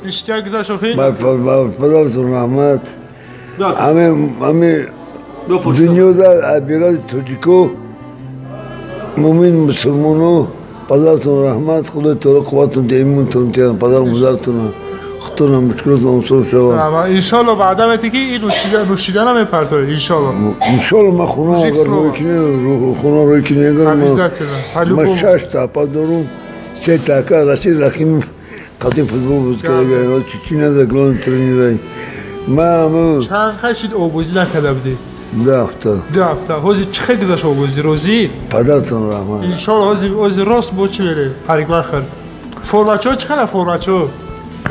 اشتیاق گذاشت آخی؟ بر رحمت همه دنیا در بیراد تاجیکو مومن مسلمانو پدرتون رحمت خدا تعالی قوتتون ایمونتون تیان پدر مادرتون خودتون مشکلاتون آسان شود. انشالله وعده میتی که این نوشیدن هم میپرتوی انشالله. انشالله من خونه اگر روی کنی خونه روی کنی اگر من 6 تا پا دارم 3 تا که رشید رحیم قدیم فوتبال بود که چی نده گلان ترینرای ما چند خشید آبوزی نکرده بودی؟ 2 هفته 2 هفته حوزی چه گذشت آبوزی روزی؟ پدرتون رحمت انشالله حوزی راست بود چی بره هریک وخر فورمچو چه خیلی فورمچو؟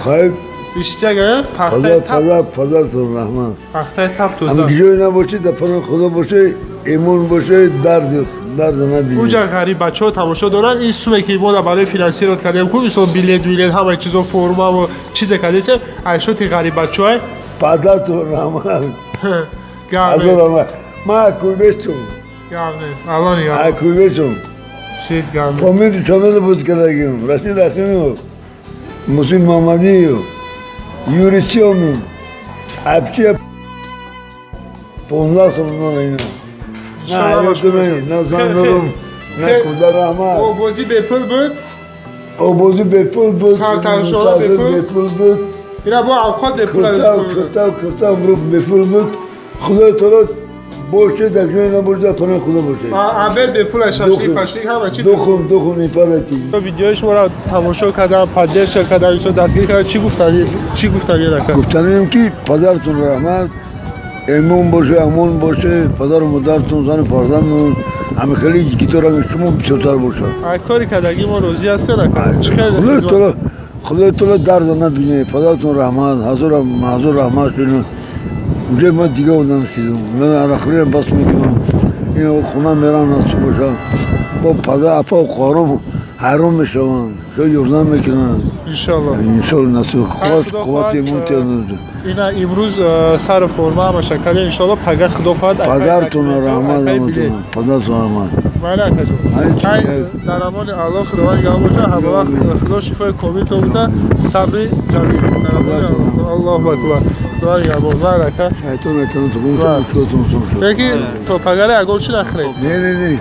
خیلی اشتیاق پخته تپ پدرتون رحمت پخته تپ توزن هم جای نباشه در پناه خدا باشه ایمان باشه درد نبینی اونجا غریب بچه‌ها تماشا دارن این سومه که ما برای فینانسی رو کردیم خوب ایسون بیلت همه چیزا فرما و چیز کردیم اشوتی غریب بچه‌ها پدرتون رحمت پدرتون رحمت ما کوبستون Гап нест. Алло нигоҳ. Акубечон. Шит гап. Помир Чомел буд кардагим. Рашид Рахимов. Мусин Мамадиев. Юрий Сёмин. Апчи 15 сол на ина. На ёдам, на зан дорам, на куда раҳмат. Обозӣ бепул буд? Обозӣ бепул буд. Сартаншола бепул буд. Ина бо авқот бепул аст. Куртав, куртав, рух бепул буд. Худои таоло боше, дар ҷое набошад, паноҳи Худо бошад. Абел бепул аст, шашлик, пашлик ҳама чи. Духум, духум ипарати. Видеои шуморо тамошо кардам, поддержка кардам, исо дастгирӣ кардам. Чӣ гуфтанӣ? Чӣ гуфтанӣ рака? Гуфтанием ки падаратон раҳмат, эмон боше, амон боше, падару модаратон, зану фарзандон, ҳама хеле гитора шумо бисёртар бошад. Ай кори кардагӣ мо розӣ ҳастем рака. Чӣ хеле Худои таоло, Худои таоло дарда набине, падаратон раҳмат, ҳазор ҳазор раҳмат шуд. Уже ман дига одам шидам. Ман арақлиам бас мекунам. Ин хона мерам насиб боша. Бо падар, апа хоҳаром ҳайрон мешаванд. Шояд ёрдам мекунанд. Иншалло. Иншалло насиб. Қувват, қувват имон тиёд. Ина имрӯз сар форма ҳамаша кардем. Иншалло пага Худо хоҳад. Падаратон раҳмат, падаратон раҳмат. Майли акаҷон. Ай дар амони Аллоҳ Худованд нигаҳбон бошад. Ҳама вақт Худо шифои комил то буда, сабри ҷамил. Дар амони Аллоҳ. Аллоҳу акбар. Худованд нигаҳбон. Майли ака. Шайтон айтон ту Леки то пагаре ягон чи нахӯред. Не, не, не.